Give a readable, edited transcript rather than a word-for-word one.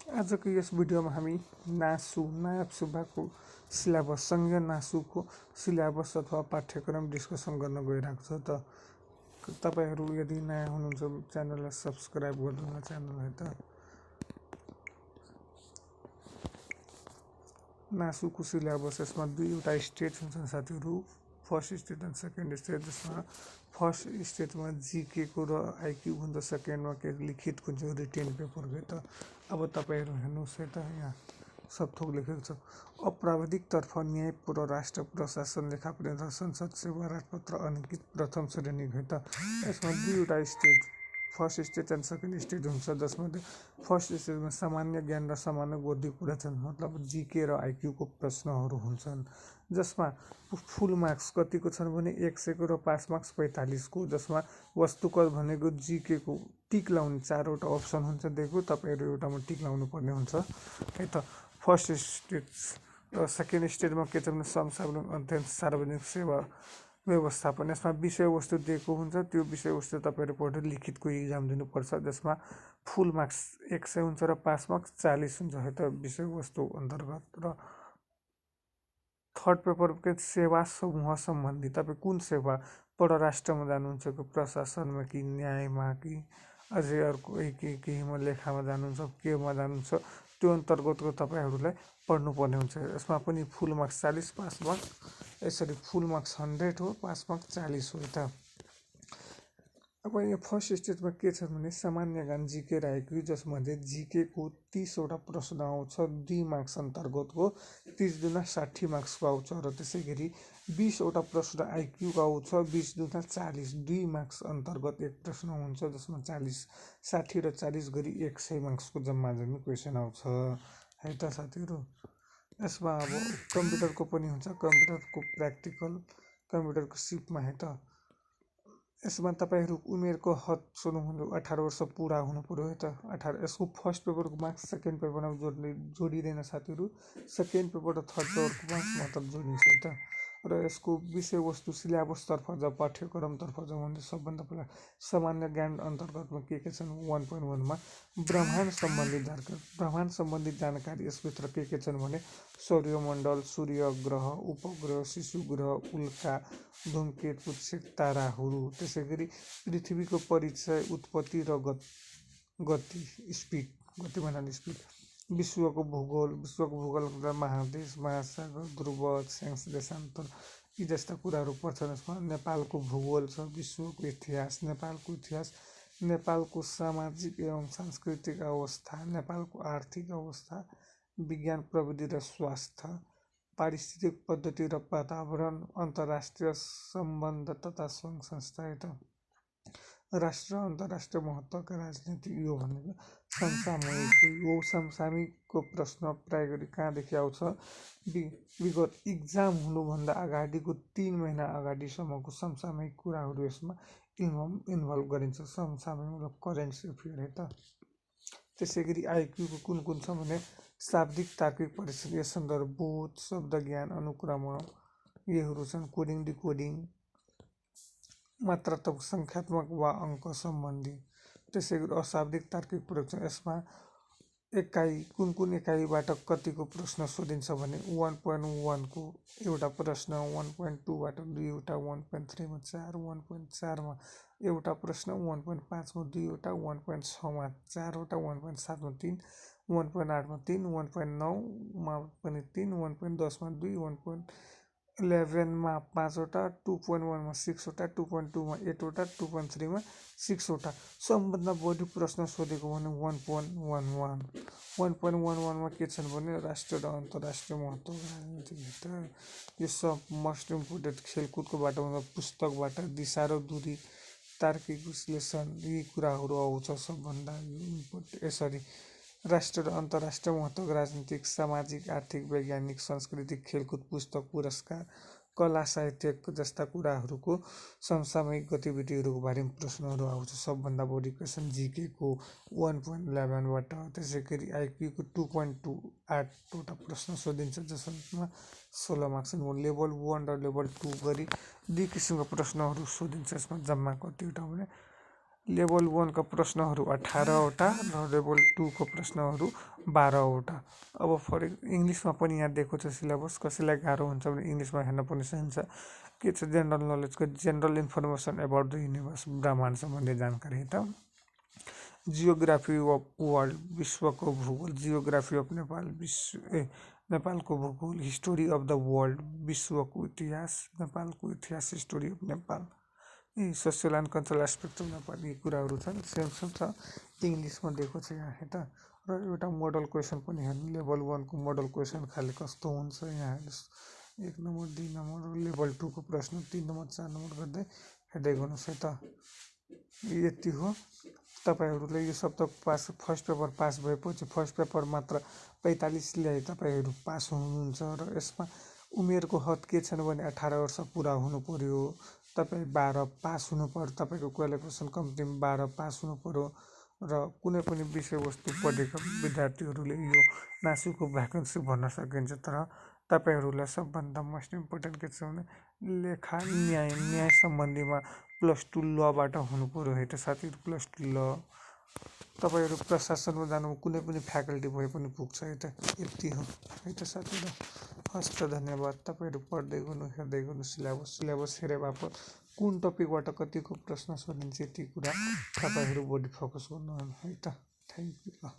आजको यस भिडियोमा हामी नायब सुब्बाको सिलेबससँगै नासुको सिलेबस अथवा पाठ्यक्रम डिस्कसन गर्न गइरहेको छ। त तपाईँहरू यदि नयाँ हुनुहुन्छ च्यानललाई सब्सक्राइब गर्नु च्यानललाई। त नासुको सिलेबस यसमा दुईवटा स्टेज हुन्छन् साथीहरू, first stage and second stage. जसमा फर्स्ट स्टेजमा जिकेको र आइक्यू हुन्छ, सेकेन्डमा के लिखितको हुन्छ, रिटेन पेपरको। त अब तपाईँहरू हेर्नुहोस् है, त यहाँ सब थोक लेखेको छ। अपराधिकतर्फ न्यायपूर्व र राष्ट्र प्रशासन लेखाप्रेस र संसद सेवा राजपत्र अनिकित प्रथम श्रेणी है। त यसमा दुईवटा stage, first stage and second stage हुन्छ। जसमध्ये फर्स्ट स्टेजमा सामान्य ज्ञान र सामान्य बुद्धि कुरा छन्, मतलब जिके र आइक्यूको प्रश्नहरू हुन्छन्। जसमा फुल मार्क्स कतिको छन् भने 100 को र पास मार्क्स 45 को। जसमा वस्तुकल भनेको जिकेको टिक लाउने 4वटा अप्सन हुन्छ दिएको, तपाईँहरू एउटामा टिक लाउनु पर्ने हुन्छ है। त फर्स्ट स्टेज र सेकेन्ड स्टेजमा के छ भने समसामयिक अध्ययन सार्वजनिक सेवा व्यवस्थापन। यसमा विषयवस्तु दिएको हुन्छ, त्यो विषयवस्तु तपाईँहरू पढेर लिखितको इक्जाम दिनुपर्छ। जसमा फुल मार्क्स 100 हुन्छ र पास मार्क्स 40 हुन्छ है। त विषयवस्तु अन्तर्गत र थर्ड पेपर के सेवा समूह सम्बन्धी, तपाईँ कुन सेवा, परराष्ट्रमा जानुहुन्छ कि प्रशासनमा कि न्यायमा कि अझै अर्को केहीमा लेखामा जानुहुन्छ, केमा जानुहुन्छ, त्यो अन्तर्गतको तपाईँहरूलाई पढ्नुपर्ने हुन्छ। यसमा पनि फुल मार्क्स 40, पास मार्क्स यसरी फुल मार्क्स 100 हो, पास मार्क्स 40 हो। त अब यो फर्स्ट स्टेजमा के छ भने सामान्य ज्ञान जिके र आइक्यू, जसमध्ये जिकेको 30वटा प्रश्न आउँछ 2 मार्क्स अन्तर्गतको, 30 दुना 60 मार्क्सको आउँछ। र त्यसै गरी 20वटा प्रश्न आइक्यूको आउँछ 20 दुना 40, 2 मार्क्स अन्तर्गत एक प्रश्न हुन्छ। जसमा 60 र 40 गरी 100 मार्क्सको जम्मा क्वेसन आउँछ है। त साथीहरू यसमा अब कम्प्युटरको पनि हुन्छ, कम्प्युटरको प्र्याक्टिकल कम्प्युटरको सिपमा है। त यसमा तपाईँहरू उमेरको हद सुन्नुभयो 18 वर्ष पुरा हुनु पर्यो है। त 18। यसको फर्स्ट पेपरको मार्क्स सेकेन्ड पेपरमा जोडिँदैन साथीहरू, सेकेन्ड पेपर र थर्ड पेपरको मार्क्स मात्र जोडिन्छ है। त र यसको विषयवस्तु सिलेबसतर्फ जब पाठ्यक्रमतर्फ जब भने सबभन्दा पहिला सामान्य ज्ञान अन्तर्गतमा के छन् 1.1मा ब्रह्माण्ड सम्बन्धी जानकारी। यसभित्र के छन् भने सौर्यमण्डल, सूर्य ग्रह, उपग्रह, शिशु ग्रह, उल्का, धूमकेतु, ताराहरू। त्यसै गरी पृथ्वीको परिचय, उत्पत्ति र गति स्पिड, विश्वको भूगोल, महादेश, महासागर, ध्रुव, अक्षांश, देशान्तर यी जस्ता कुराहरू पर्छन्। यसमा नेपालको भूगोल छ, विश्वको इतिहास, नेपालको सामाजिक एवं सांस्कृतिक अवस्था, नेपालको आर्थिक अवस्था, विज्ञान प्रविधि र स्वास्थ्य, पारिस्थितिक पद्धति र वातावरण, अन्तर्राष्ट्रिय सम्बन्ध तथा सङ्घ संस्था। राष्ट्र अन्तर्राष्ट्रिय महत्त्वका राजनीति, यो भनेको समसामयिकको प्रश्न प्राय गरी कहाँदेखि आउँछ, विगत इक्जाम हुनुभन्दा अगाडिको 3 महिना अगाडिसम्मको समसामयिक कुराहरू यसमा इन्भल्भ गरिन्छ, समसामयिक र करेन्ट अफेयर है। त त्यसै गरी आइक्यूको कुन छ भने शाब्दिक तार्किक परिचय, सन्दर्भ बोध, शब्द ज्ञान, अनुक्रमण यीहरू छन्, कोडिङ डिकोडिङ, मात्रात्मक सङ्ख्यात्मक वा अङ्क सम्बन्धी। त्यसै गरी अशाब्दिक तार्किक परीक्षण, यसमा एकाइ कुन एकाइबाट कतिको प्रश्न सोधिन्छ भने 1.1 को एउटा प्रश्न, 1.2बाट 2वटा, 1.3मा 4, 1.4मा एउटा प्रश्न, 1.5मा 2वटा, 1.6मा 4वटा, 1.7मा 3, 1.8मा 3, 1.9मा पनि 3, 1.10मा 2, 1.11मा 5वटा, 2.1मा 6वटा, 2.2मा 8वटा, 2.3मा 6वटा। सबभन्दा बढी प्रश्न सोधेको भने 1.11मा के छन् भने राष्ट्रिय र अन्तर्राष्ट्रिय महत्त्वका राजनीतिभित्र यो सब मोस्ट इम्पोर्टेन्ट, खेलकुदको बाटोमा पुस्तकबाट दिशा र दूरी, तार्किक विश्लेषण यी कुराहरू आउँछ सबभन्दा इम्पोर्टेन्ट। यसरी राष्ट्रिय र अन्तर्राष्ट्रिय महत्त्वका राजनीतिक, सामाजिक, आर्थिक, वैज्ञानिक, सांस्कृतिक, खेलकुद, पुस्तक, पुरस्कार, कला साहित्य जस्ता कुराहरूको समसामयिक गतिविधिहरूको बारेमा प्रश्नहरू आउँछ। सबभन्दा बढी क्वेसन जिकेको 1.11बाट। त्यसै गरी आइक्यूको 2.28वटा प्रश्न सोधिन्छ, जसमा 16 मार्क्स लेभल 1 र लेभल 2 गरी 2 किसिमका प्रश्नहरू सोधिन्छ। यसमा जम्मा कतिवटा भने लेभल 1 का प्रश्नहरू 18वटा र लेभल 2 को प्रश्नहरू 12वटा। अब फर इङ्ग्लिसमा पनि यहाँ दिएको छ सिलेबस। कसैलाई गाह्रो हुन्छ भने इङ्ग्लिसमा हेर्न पनि सकिन्छ। के छ जेनरल नलेजको general information about the universe, ब्रह्माण्ड सम्बन्धी जानकारी त। जियोग्राफी अफ वर्ल्ड, विश्वको भूगोल, जियोग्राफी अफ नेपाल, नेपालको भूगोल, हिस्टोरी अफ द वर्ल्ड, विश्वको इतिहास, नेपालको इतिहास, history of Nepal, social and cultural aspect of Nepal, यी कुराहरू छन्। सेम छ इङ्ग्लिसमा दिएको छ यहाँ हेर्दा। र एउटा मोडल क्वेसन पनि हेर्नु, लेभल 1 को मोडल क्वेसन खालि कस्तो हुन्छ यहाँ हेर्नुहोस्। 1 नम्बर 2 नम्बर, लेभल 2 को प्रश्न 3 नम्बर 4 नम्बर गर्दै हेर्दै गर्नुहोस् है त। यति हो। तपाईँहरूले यो सप्ताह पास फर्स्ट पेपर पास भएपछि फर्स्ट पेपर मात्र 45 ल्याए तपाईँहरू पास हुनुहुन्छ। र यसमा उमेरको हद के छैन भने 18 वर्ष पुरा हुनु पर्यो। तपाईँ 12 पास हुनु पर्यो। तपाईँको क्वालिफिकेसन कम्तीमा 12 पास हुनु पर्यो। र कुनै पनि विषयवस्तु पढेका विद्यार्थीहरूले यो नासुको भ्याकेन्सी भर्न सकिन्छ। तर तपाईँहरूलाई सबभन्दा मोस्ट इम्पोर्टेन्ट के छ भने लेखा न्याय सम्बन्धीमा +2 लबाट हुनु पर्यो है त साथीहरू। +2 ल। तपाईँहरू प्रशासनमा जानु कुनै पनि फ्याकल्टी भए पनि पुग्छ है त। यति हो है त साथीहरू। हस् त धन्यवाद। तपाईँहरू पढ्दै गर्नु, हेर्दै गर्नु सिलेबस हेरे बापत कुन टपिकबाट कतिको प्रश्न सोधिन्छ यति कुरा तपाईँहरू बढी फोकस गर्नु है त। Thank you.